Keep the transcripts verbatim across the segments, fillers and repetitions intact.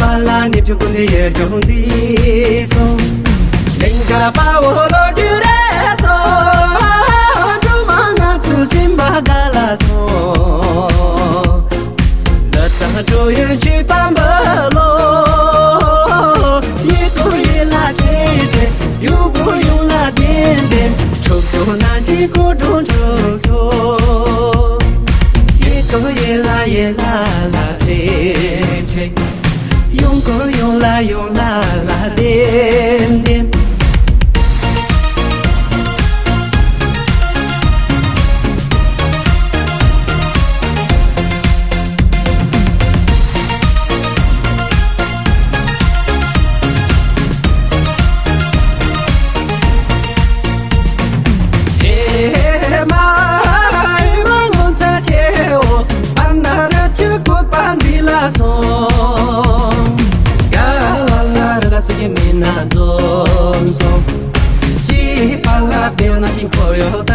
པ་ལ་ནི་ཕྲུ་གུ་ནི་ཡོད་ཀྱང་འདི་སོང་། ལིང་ག་པ་འོ་ལོ་རྒྱུ་རེ་སོང་། སྒྲོལ་མ་ང་ཚོ་སེམས་པ་དགའ་ལ་སོང་། ལ་དང་འགྲོ་ཡོད་ཅི་པམ་པ་ལོ། ཡི་གུ་ཡི་ལ་ཁྲེ་ཁྲེ། ཡུ་གུ་ཡུ་ལ་དེན་དེན། ཁྲོ་ཁྲོ་ན་ཅི་གུ་འགྲོ་ཁྲོ་ཁྲོ། ཡི་གུ་ཡི་ལ་ཡི་ལ་ལ་ཁྲེ་ཁྲེ། ཡུང་གུ་ཡུང་ལ་ཡུང་ལ་ལ་དེན་དེན། ཨེ་མ་ཨེ་མ་ངོ་ཚ་ཆེའོ། པ་ན་ར་ཆུ་ཀོ་པ་འདི་ལ་སོང་། ག་ལ་ལ་ར་ལ་ཚ་གི་མི་ན་འཛོམས་སོང་། ཅི་པ་ལ་བེའུ་ན་ཅི་འཁོར་ཡོད་ད་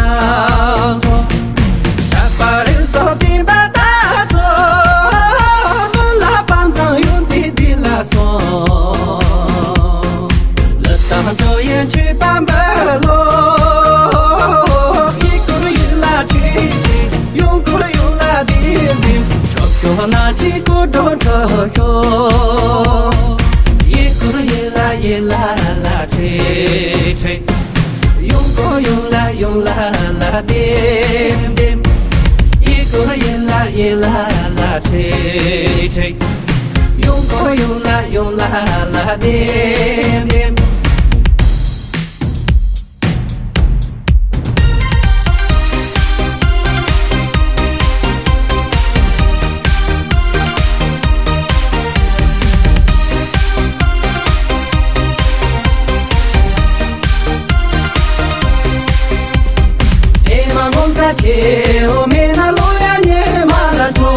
སོང་། ཆ་པ་རི་སོ་ཏི་པ་ད་སོ། ལ་པང་ཚང་ཡོང་ཏི་ཏི་ལ་སོ། ལ་དང་འགྲོ་ཡན་ཆུ་པམ་པ་ལོ། ཡི་གུ་ཡི་ལ་ཅི་ཅི། ཡོང་གུ་ཡོང་ལ་དི་དི། ཁྲོ་ཁྱོ་ན་ཅི་གུ་འགྲོ་ཁྲོ་ཁྱོ། ཡི་གུ་ཡི་ལ་ཡི་ལ་ལ་ཁྲེ་ཁྲེ། ཡོང་གོ་ཡོང་ལ་ཡོང་ལ་ལ་དེམ་དེམ། ཡི་གོ་ཡི་ལ་ཡི་ལ་ལ་ཁྲེ་ཁྲེ། ཡོང་གོ་ཡོང་ལ་ཡོང་ལ་ལ་དེམ་དེམ། ཨེ་མ་ངོ་མཚར་ཆེ་འོ་མེད་ན་ལོ་ཡ་ཉེ་མ་ལ་འགྲོ་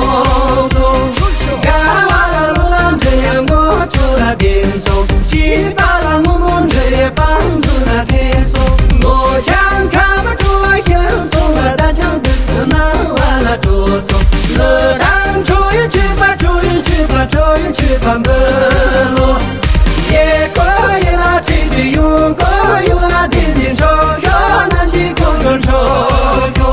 སོང་། དགའ་བ་ལ་ལོ་ལ་འདྲེ་ཡ་ངོ་ཆོ་ལ་བདེན་སོང་། སྐྱིད་པ་ལ་ངོ་མོ་འདྲེ་ཡ་པང་ཚུ་ལ་བདེན་སོང་། ངོ་ཆང་ཁ་མ་འགྲོ་བ་ཁྱེར་སོང་ལ་ད་ཆང་དུ་ཚུ་ནང་བ་ལ་འགྲོ་སོང་། ལོ་རང་འགྲོ་ཡ་ཆོས་པ་འགྲོ་ཡ་ཆོས་པ་འགྲོ་ཡ་ཆོས་པ་མི་ལོ། ཡེ་ཀོ་ཡེ་ལ་ཏྲིག་ཏྲིག་ཡོང་ཀོ་ཡོང་ལ་ཏིག་ཏིག་འགྲོ་ཤོ་ན་ཞིག་ཀོ་ཀོ་འགྲོ་ཤོ།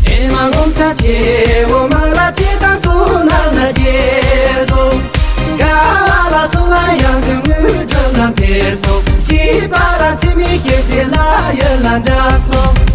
ཨེ་མ་ངོ་མཚར་ཆེ་འོ་མ་ལ་ཚེ་དང་སོ་ན་ན་རྒྱལ་སོང་། དགའ་བ་ལ་སོང་ལ་ཡང་གི་དངུལ་སྒྲོན་ལ་འཕེལ་སོང་། སྐྱིད་པ་ལ་ཚེ་མི་ཤེས་ཏེ་ལ་ཡོད་ལ་འདྲ་སོང་།